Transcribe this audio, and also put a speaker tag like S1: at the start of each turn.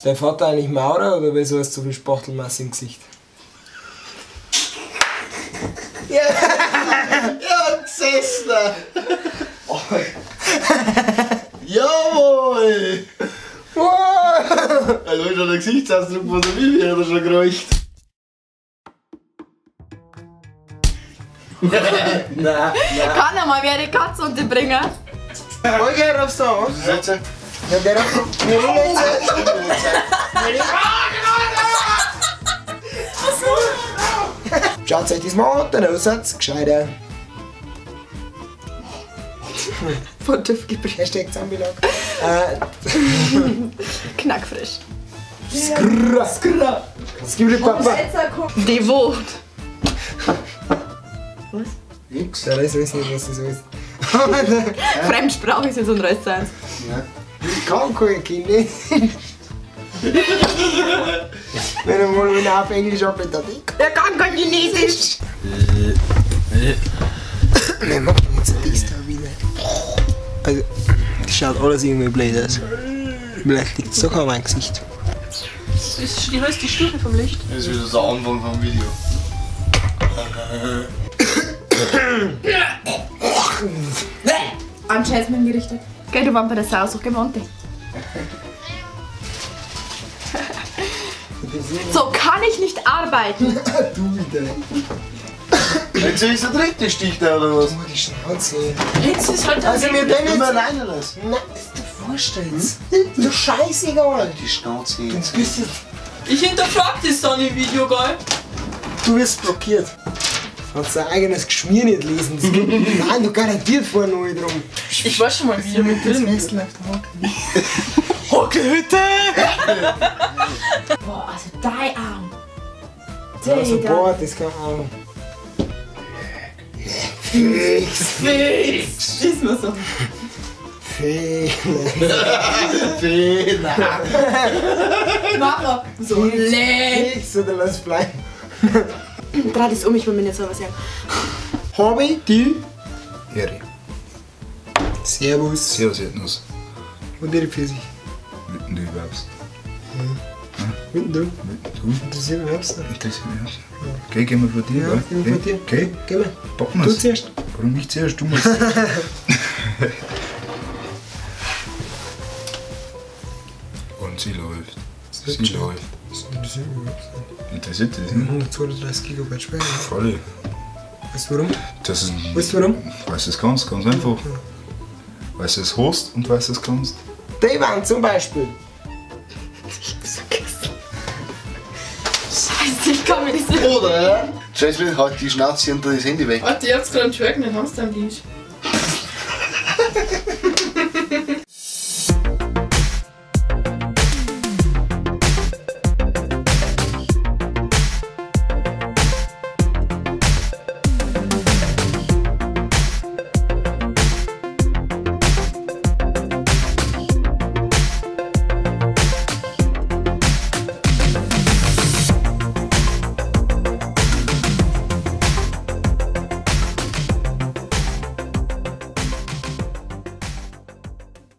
S1: Ist dein Vater eigentlich Maurer oder wieso hast du so viel Spachtelmasse im Gesicht?
S2: Ja, ja, gesessen! Oh. Jawohl! Wow. Also schon der Gesichtsausdruck von der Vivi hat er schon gereicht. Nein, nein.
S3: Kann er mal wer die Katze unterbringen?
S2: Geh rauf da. Ja, der rauf.
S1: Schaut euch das mal an, dann seid gescheiter.
S3: Von TÜV geprüft.
S1: Hashtag Zambilag.
S3: Knackfrisch.
S1: Skrrra. Skrrra. Skibidi Papa.
S3: Devot. Was?
S1: Nix. Ja, das weiß nicht, was das heißt.
S3: Fremdsprache ist jetzt ein Rest sein.
S1: Ja. Ich kann kein Chinesisch. Wenn er mal wieder auf Englisch arbeitet.
S3: Er kann kein Chinesisch.
S1: Wir machen jetzt das da wieder. Also, das schaut alles irgendwie blöd aus. Vielleicht liegt es sogar an meinem Gesicht.
S3: Das ist die höchste Stufe vom Licht.
S2: Das ist wieder der Anfang vom Video.
S3: An Jasmine gerichtet. Gell, du warst bei der Sau, so gewohnt. So kann ich nicht arbeiten.
S1: Du wieder.
S2: Jetzt ist der dritte Stich da oder was?
S1: Du die Schnauze.
S3: Jetzt ist halt
S1: also wir denn jetzt
S2: alleine lassen.
S1: Nein, ist dir vorstellst. Hm? Du scheißegal.
S2: Die Schnauze jetzt.
S1: Du bist jetzt.
S4: Ich hinterfrag das dann im Video, gell?
S1: Du wirst blockiert. Du kannst dein eigenes Geschmier nicht lesen. Das geht. Nein, du garantiert vorne neu drum.
S4: Ich war schon mal wieder mit drin.
S1: Hockelhütte!
S3: Boah, also dein Arm.
S1: Also, boah, das kann auch. Fix!
S4: Fix! Ist mir so.
S1: Fix!
S2: Fix!
S4: Mach so. Leck!
S1: Fix oder lass bleiben.
S3: Dreh das um, ich will mir nicht so was sagen.
S1: Hobby, die
S5: Ehre.
S1: Servus.
S5: Servus, Erdnuss.
S1: Und ihre Pfirsich.
S5: Mitten du überhaupt.
S1: Mhm. Mitten du?
S5: Mitten du.
S1: Interessiert mich überhaupt nicht.
S5: Interessiert mich überhaupt. Okay, gehen wir vor dir,
S1: ja,
S5: gell?
S1: Gehen wir vor dir.
S5: Okay,
S1: gehen wir.
S5: Packen wir's.
S1: Du zuerst.
S5: Warum nicht zuerst? Du musst. Und sie läuft. Sie läuft.
S1: Das interessiert mich überhaupt nicht.
S5: Interessiert dich, ne?
S1: 132 GB Speicher.
S5: Voll.
S1: Weißt du warum?
S5: Das ist,
S1: weißt du warum?
S5: Weißt du es kannst, ganz einfach.
S1: Ja.
S5: Weißt du es hast und weißt du es kannst.
S1: Die Wand zum Beispiel.
S3: Ich hab's vergessen. Scheiße, ich kann mir nicht so.
S2: Oder? Jasmine, halt die Schnauze hinter das Handy weg.
S4: Warte, ich hab's gerade einen Track, den Hamster am Dienst.